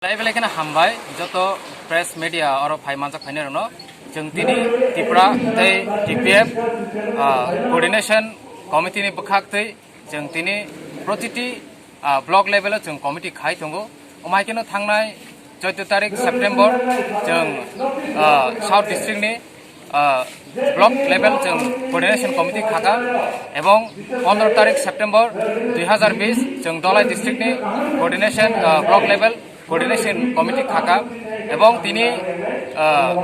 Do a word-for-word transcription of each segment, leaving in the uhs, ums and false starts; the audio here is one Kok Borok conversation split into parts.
Belai belai kheno hambai joto press media oro phai manjak phainai rokno. Chwng tini Tripura tei T P F, ah, coordination committee ni bwkhak twi chwng tini protiti, ah, block level o chwng committee khai tongo. Omo hai kheno thangnai chauda tarik September chwng, ah, South District ni ah, block level chwng coordination committee khaka, ebong pondro tarik September dui hazar bis chwng Dhalai district ni coordination, ah, block level coordination committee khaka, ebong tini, ah,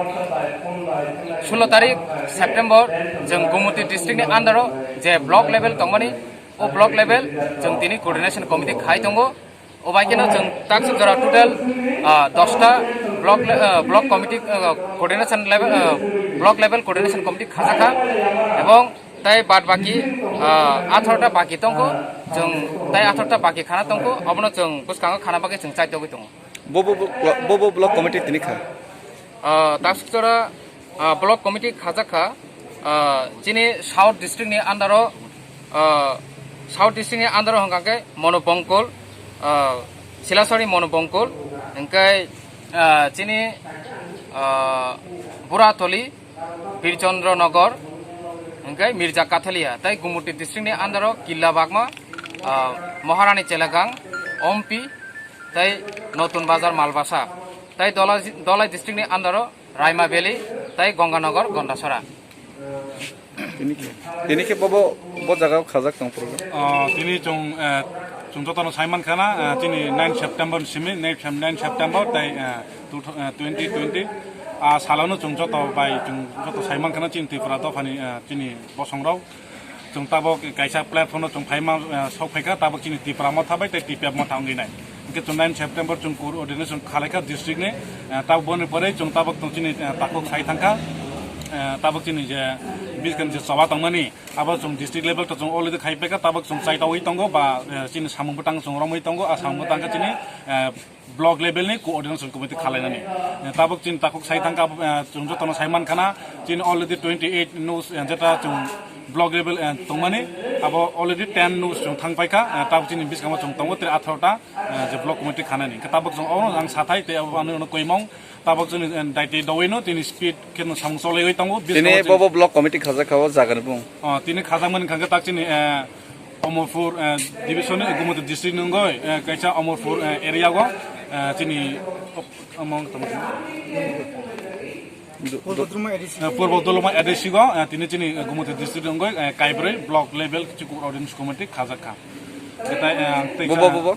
sulo tarik September chwng Gumoti district ni under o je block level tongmani, o block level chwng tini coordination committee khai tongo. Obai kheno chwng taksuk jora total, ah, dosta block le-, ah, block committee, ah, coordination level, ah, block level coordination committee khajakha, ebong tai bad baki, ah, atharota baki tongkho, chwng tai atharota baki khana tongkho, obono chwng bwskango khana bagwi chwng chaitogwi tongo. Bobo, bobo block committee tini kha? Ah, taksuk jora, ah, block committee khajak kha, ah, chini South district ni under o, ah, South district ni under o hwnkha khe Monu Bongkol, ah, Silasori Monu Bongkol, hwnkhe, ah, chini, ah, Buratoli, Birchandra Nagar, hwnkhe Mirza Kathalia, tei Gumoti district ni under o Killa Bagma, ah, Maharani Chelagang, Ompi, tei Notun Bazar Malbasa, tei Dhalai, Dhalai district ni under o Raima Valley tei Ganganagar Gandasora. Tini khe, tini khe bobo, bo jaga o khajak tong program? Ah, tini chwng, eh, chwng jotono sai mankha na, eh, chini nine September ni simi, nine Sep-, nine September tei, eh, two thou-, eh, twenty twenty, ah, salono chwng joto bai chwng joto sai mankha na chini Tripura dophani, eh, chini bosongrok. Chwng tabok kaisa platform no chwng phaima, eh, sok phaikha, tabok chini Tipra Motha bai tei T P F Motha wngwi nai. Hwnkhe chwng nine September chwng coordination khalaikha district ni, eh, tabok boni pore chwng tabok tong chini, eh, takhuk sai thangkha, eh, tabok chini je biskan je choba tongmani, abo chwng district level to chwng already khai paikha, tabok chwng chaitogwi tongo ba, eh, chini samung bwtang chwng romwi tongo, a samung bwtang khe chini, eh, block level ni coordination committee khalainani. Eh, tabok chini takhuk sai thangkha, eh, chwng jotono sai mankha na, chini already twenty eight nos, eh, jeta chwng block level, eh, tongmani, abo already ten nos chwng thang paikha, eh, tabok chini biskango chwng tongo tei atharota, eh, je block committee khanani. Hwnkhe tabok chwng obono ang sathai tei abo ano koimong, tabok chini, eh, daitwi dowino tini speed kheno samung cholaiwi tongo. Tini biskango chini bobo block committee khajak kha o jaga ni bung? Oh, tini khajakmani hwnkha khe tak chini, eh, Omorpur, eh, division ni Gumoti district ni wngwi, eh, kaisa Omorpur, eh, area o, eh, chini, omo wng tongmo. Du-, du-, Purbo Doloma A D C. Eh, Purbo Doloma A D C o, eh, tini chini, eh, Gumoti district ni wngwi, eh, kaibrwi block level chukuk ordinance committee khajak kha. Tei, eh, tei Bubo, kha-, bubo?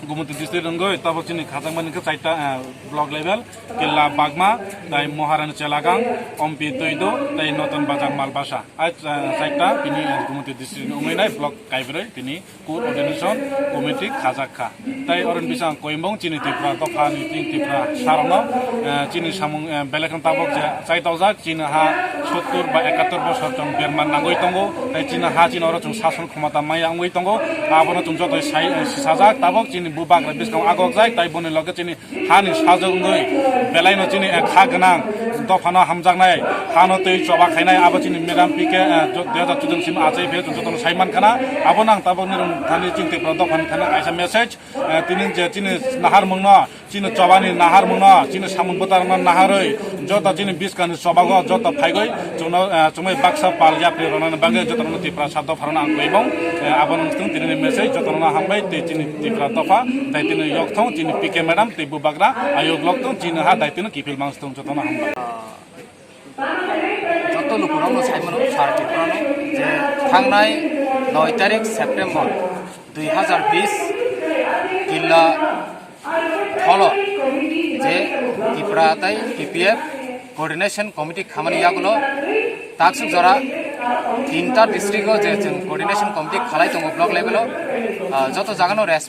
Gumoti district wngwi tabok chini khajakmani khe chaita, eh, block level, Killa Bagma, tei Maharani Chelagang, Ompi Toido, tei Noton Bazar Malbasa. Ai, eh, chaita bini, eh, Gumoti district ni wngwi nai block kaibrwi tini coordination committee khajak kha. Tei oroni bising koimung chini Tripura dopha ni chini Tripura sarokno, eh, chini samung, eh, belai kheno tabok je chaitokjak, chini ha sottur ba ekattor bosor chwng berma nangwi tongo, tei chini ha chini oro chwng sason khomota maya wngwi tongo, abono chwng joto sai, eh, sajak, tabok chini bubagra biskango agokjak, tei boni loge chini hani sajwk wngwi belaino chini, eh, kha gwnang dophano hamjaknai, hano twi choba khainai, abo chini madam P K, eh, jo-, dui hazar chuddo simi achai phe chwng jotono sai mankha na, abono ang tabok nini thani chini Tripura dophani thani kaisa message, eh, tini je chini naharmungno, chini chobani naharmungno, chini samung bwtarokno naharwi, joto chini biskani chobago joto phaigwi, chwngno, eh, chwngno baksa pal yapri rwnani bagwi jotono Tiprasa dopharokno ang koimung, eh, abono wngthung tinini message, jotono hambai tei chini Tipra dopha, tei tini yokthong chini P K madam tei bubagra ayuk lokthong chini ha daitino kiphil mangthung jotono hambai. Joto lukurokno saimano sar Tiprano je thangnai noi tarik September dui hazar bis Killa Holo je Tipra tei T P F coordination committee khamani yagulo taksuk jora tinta district o je chwng coordination committee khalai tongo block level o, ah, joto jagano response